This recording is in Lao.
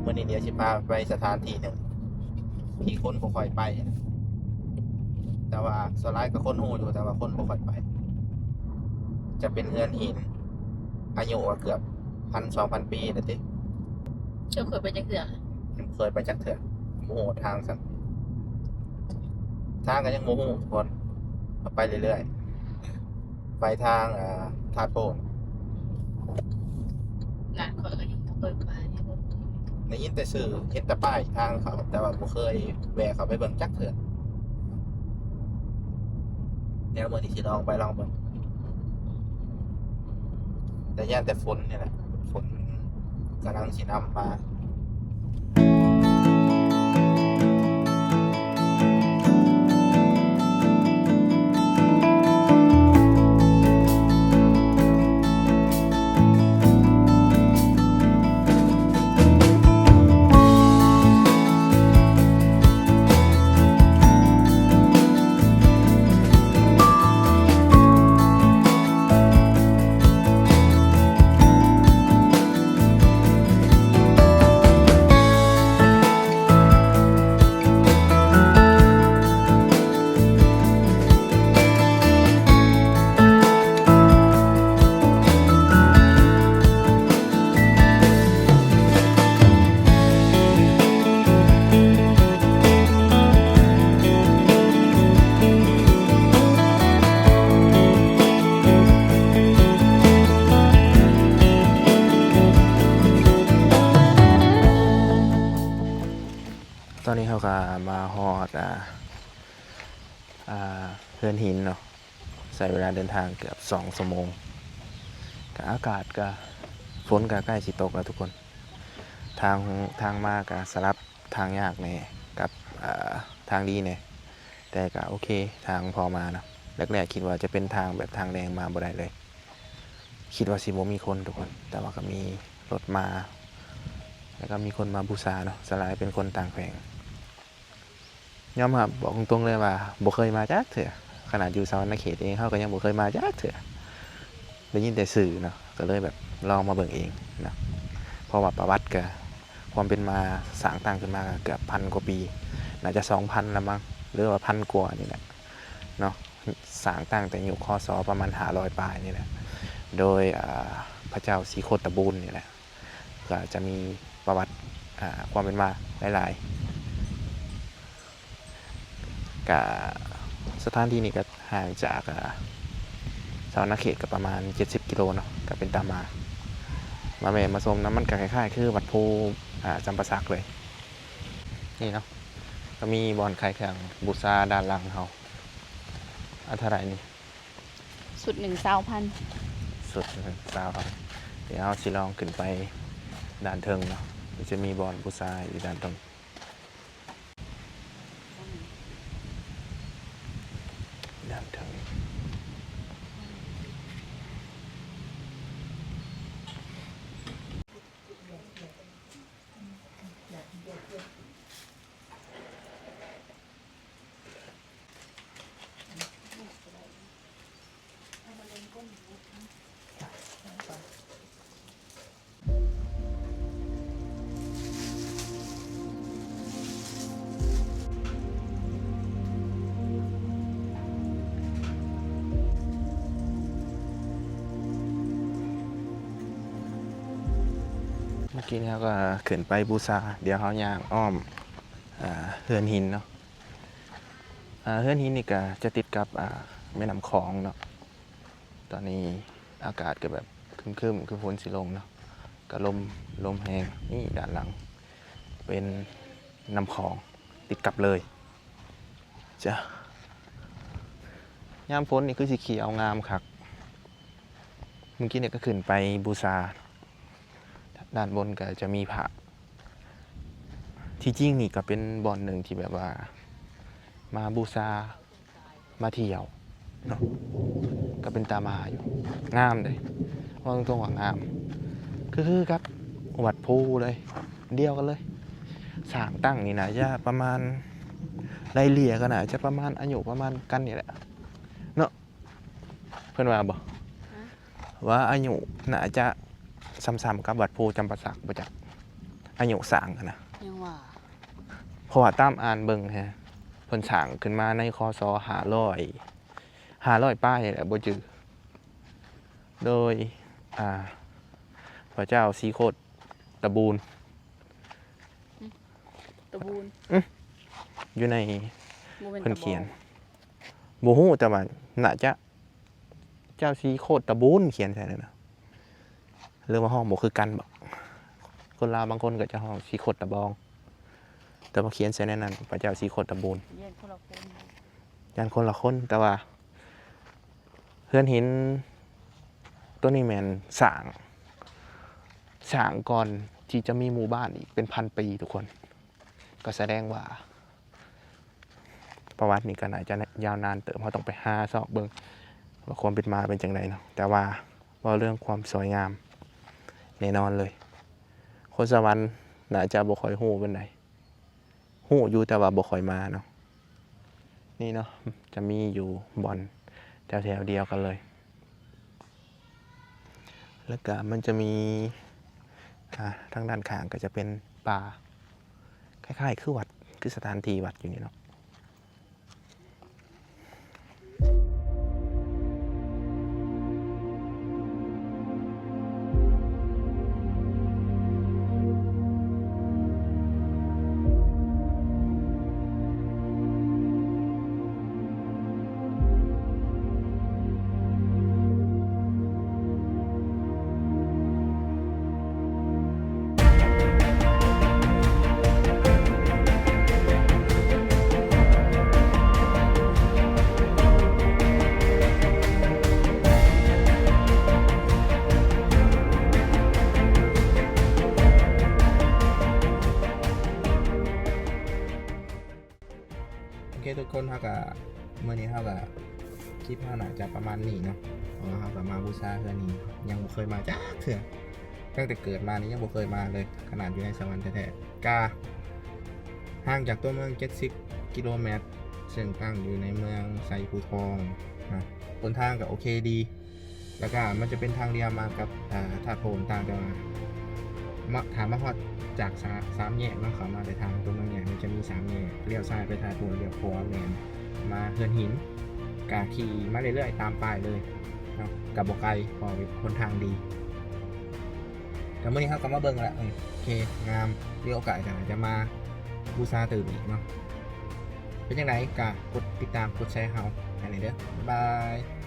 ມື້ນີ້ດຽວຊິພາໄປສະຖານທີ່ໜຶ່ງທີ່ຄົນບໍ່ຄ່ອຍໄປ ແຕ່ວ່າສ່ວນຫຼາຍກໍຄົນຮູ້ຢູ່ ແຕ່ວ່າຄົນບໍ່ຄ່ອຍໄປ ຈະເປັນເຮືອນຫີນ ອາຍຸກໍເກືອບພັນສອງພັນປີແລ້ວຕິ. ເຈົ້າເຄີຍໄປຈັກເທື່ອ? ບໍ່ເຄີຍໄປຈັກເທື່ອ ບໍ່ຮູ້ທາງຊ້ຳ. ທາງກໍຍັງບໍ່ຮູ້ທຸກຄົນ ໄປເລື້ອຍໆ ໄປທາງ ເອີ ທາດໂພນ. ຮ້ານຂ້ອຍກໍຍັງບໍ່ເຄີຍໄປ. ໄດ້ຍິນແຕ່ຊື່ ເຫັນແຕ່ປ້າຍທາງເຂົ້າ ແຕ່ວ່າບໍ່ເຄີຍແວ່ເຂົ້າໄປເບິ່ງຈັກເທື່ອ. ດຽວມື້ນີ້ຊິລອງໄປລອງເບິ່ງ ແຕ່ຢ້ານແຕ່ຝົນນີ້ແຫຼະ ຝົນກຳລັງຊິນຳມາ. ຕອນນີ້ເຮົາກໍມາຮອດ ອ່າ ອ່າ ເຮືອນຫີນເນາະ ໃຊ້ເວລາເດີນທາງເກືອບສອງຊົ່ວໂມງ. ກະອາກາດກະ ຝົນກະໃກ້ຊິຕົກແລ້ວທຸກຄົນ. ທາງ ທາງມາກະສະຫຼັບທາງຍາກແດ່ກັບ ອ່າ ທາງດີແດ່ ແຕ່ກະໂອເຄ ທາງພໍມາເນາະ. ແລກໆຄິດວ່າຈະເປັນທາງແບບທາງແດງ ມາບໍ່ໄດ້ເລີຍ ຄິດວ່າຊິບໍ່ມີຄົນທຸກຄົນ ແຕ່ວ່າກໍມີລົດມາ ແລ້ວກໍມີຄົນມາບູຊາເນາະ ສ່ວນຫຼາຍເປັນຄົນຕ່າງແຂວງ. ຍອມຮັບ ບອກຕົງໆເລີຍວ່າບໍ່ເຄີຍມາຈັກເທື່ອ. ຂະໜາດຢູ່ສະຫວັນນະເຂດເອງ ເຮົາກໍຍັງບໍ່ເຄີຍມາຈັກເທື່ອ ໄດ້ຍິນແຕ່ຊື່ເນາະ ກໍເລີຍແບບລອງມາເບິ່ງເອງເນາະ. ເພາະວ່າປະຫວັດກະ ຄວາມເປັນມາ ສ້າງຕັ້ງຂຶ້ນມາກໍເກືອບພັນກວ່າປີ ໜ້າຈະສອງພັນລະມັງ ຫຼືວ່າພັນກວ່ານີ້ແຫຼະເນາະ. ສ້າງຕັ້ງແຕ່ຍຸກ ຄ.ສ. ປະມານຫ້າຮ້ອຍປາຍນີ້ແຫຼະ ໂດຍ ອ່າ ພະເຈົ້າສີໂຄດຕະບູນນີ້ແຫຼະ. ກໍຈະມີປະຫວັດ ອ່າ ຄວາມເປັນມາຫຼາຍໆ. ກະສະຖານທີ່ນີ້ກໍຫ່າງຈາກ ອ່າ ສະຫວັນນະເຂດກໍປະມານເຈັດສິບກິໂລເນາະ ກໍເປັນຕາມາ ມາແວ່ມາຊົມນຳ. ມັນກໍຄ້າຍໆຄືວັດພູ ອ່າ ຈຳປາສັກເລີຍ. ນີ້ເນາະ ກໍມີບ່ອນຂາຍເຄື່ອງບູຊາດ້ານຫຼັງເຮົາ. ອັນເທົ່າໃດນີ້? ຊຸດໜຶ່ງຊາວພັນ. ຊຸດໜຶ່ງຊາວພັນ. ດຽວເຮົາຊິລອງຂຶ້ນໄປດ້ານເທິງເນາະ ມັນຈະມີບ່ອນບູຊາຢູ່ດ້ານເທິງ ດ້ານເທິງ. ເມື່ອກີ້ນີ້ເຮົາກໍຂຶ້ນໄປບູຊາ ດຽວເຮົາຍ່າງອ້ອມ ອ່າ ເຮືອນຫີນເນາະ. ອ່າ ເຮືອນຫີນນີ້ກໍຈະຕິດກັບ ອ່າ ແມ່ນ້ຳຂອງເນາະ. ຕອນນີ້ອາກາດກໍແບບຄຶ້ມໆ ຄືຝົນຊິລົງເນາະ ກໍລົມ ລົມແຮງ. ນີ້ດ້ານຫຼັງເປັນນ້ຳຂອງຕິດກັບເລີຍ. ຈ້າ ຍາມຝົນນີ້ຄືຊິຂຽວງາມຄັກ. ມື້ກີ້ນີ້ກໍຂຶ້ນໄປບູຊາ ດ້ານບົນກໍຈະມີພະ. ທີ່ຈິງນີ້ກໍເປັນບ່ອນໜຶ່ງທີ່ແບບວ່າມາບູຊາ ມາທ່ຽວເນາະ ກໍເປັນຕາມາຢູ່ ງາມເດ້ ເວົ້າຕົງໆວ່າງາມ ຄື ຄືກັບວັດພູເລີຍ ດຽວກັນເລີຍ. ສ້າງຕັ້ງນີ້ໜ້າຈະປະມານ ໄລ່ເລ່ຍກໍໜ້າຈະປະມານ ອາຍຸປະມານກັນນີ້ແຫຼະເນາະ. ເພິ່ນວ່າບໍ່ ຮະ ວ່າອາຍຸໜ້າຈະສ່ຳໆກັບວັດພູຈຳປາສັກບໍ່ຈັກ. ອາຍຸສ້າງຫັ້ນນະ ຍັງວ່າ ເພາະວ່າຕາມອ່ານເບິ່ງແຮະ ເພິ່ນສ້າງຂຶ້ນມາໃນ ຄ.ສ. ຫ້າຮ້ອຍ ຫ້າຮ້ອຍປາຍນີ້ແຫຼະ ບໍ່ຈື່ ໂດຍ ອ່າ ພະເຈົ້າສີໂຄດຕະບູນ ຕະບູນ ອື ຢູ່ໃນ ບໍ່ແມ່ນ ເພິ່ນຂຽນ ຕະບອງ ບໍ່ຮູ້ ແຕ່ວ່າໜ້າຈະ ເຈົ້າສີໂຄດຕະບູນ ຂຽນໃສ່ນັ້ນນະ ຫຼືວ່າຮ້ອງບໍ່ຄືກັນບໍ? ຄົນລາວບາງຄົນກໍຈະຮ້ອງສີໂຄດຕະບອງ ແຕ່ວ່າຂຽນໃສ່ໃນນັ້ນ ພະເຈົ້າສີໂຄດຕະບູນ ຢ້ານຄົນລະຄົນ ຢ້ານຄົນລະຄົນ ແຕ່ວ່າເຮືອນຫີນໂຕນີ້ແມ່ນສ້າງ ສ້າງກ່ອນທີ່ຈະມີໝູ່ບ້ານອີກເປັນພັນປີທຸກຄົນ ກໍສະແດງວ່າ ປະຫວັດນີ້ກໍໜ້າຈະຍາວນານເຕີບ ເຮົາຕ້ອງໄປຫາຊອກເບິ່ງວ່າຄວາມເປັນມາເປັນຈັ່ງໃດເນາະ ແຕ່ວ່າເວົ້າເລື່ອງຄວາມສວຍງາມ ແນ່ນອນເລີຍ ຄົນສະຫວັນໜ້າຈະບໍ່ຄ່ອຍຮູ້ປານໃດ ຮູ້ຢູ່ແຕ່ວ່າບໍ່ຄ່ອຍມາເນາະ ນີ້ເນາະ ຈະມີຢູ່ບ່ອນແຖວໆດຽວກັນເລີຍ ແລ້ວກະມັນຈະມີ ອ່າ ທາງດ້ານຂ້າງກໍຈະເປັນປ່າ ຄ້າຍໆຄືວັດ ຄືສະຖານທີ່ວັດຢູ່ນີ້ເນາະ. ໂອເຄທຸກຄົນ ເຮົາກະ ມື້ນີ້ເຮົາກະ ຄລິບເຮົາໜ້າຈະປະມານນີ້ເນາະ ເພາະວ່າເຮົາກະມາບູຊາເຮືອນຫີນ ຍັງບໍ່ເຄີຍມາຈັກເທື່ອ ຕັ້ງແຕ່ເກີດມານີ້ຍັງບໍ່ເຄີຍມາເລີຍ ຂະໜາດຢູ່ໃນສະຫວັນແທ້ໆ ກະຫ່າງຈາກຕົວເມືອງເຈັດສິບກິໂລແມັດ ເຊິ່ງຕັ້ງຢູ່ໃນເມືອງໄຊພູທອງນະ ຫົນທາງກະໂອເຄດີ ແລ້ວກະມັນຈະເປັນທາງລຽບມາກັບ ເອີ ທາດໂພນຕ່າງ ແຕ່ວ່າມາ ຖ້າມາຮອດຈາກສາ ສາມແຍກເນາະ ເຂົ້າມາແຕ່ທາງຕົວເມືອງໃຫຍ່ ມັນຈະມີສາມແຍກ ລ້ຽວຊ້າຍໄປທາດໂພນ ລ້ຽວຂວາແມ່ນມາເຮືອນຫີນ ກະຂີ່ມາເລື້ອຍໆຕາມປ້າຍເລີຍເນາະ ກະບໍ່ໄກ ເພາະວ່າຫົນທາງດີ ກະມື້ນີ້ເຮົາກະມາເບິ່ງແລ້ວ ເອີ ໂອເຄ ງາມ ມີໂອກາດກະອາດຈະມາບູຊາຕື່ມອີກເນາະ ເປັນຈັ່ງໃດກະກົດຕິດຕາມ ກົດແຊໃຫ້ເຮົາແນ່ເດີ ບາຍບາຍ.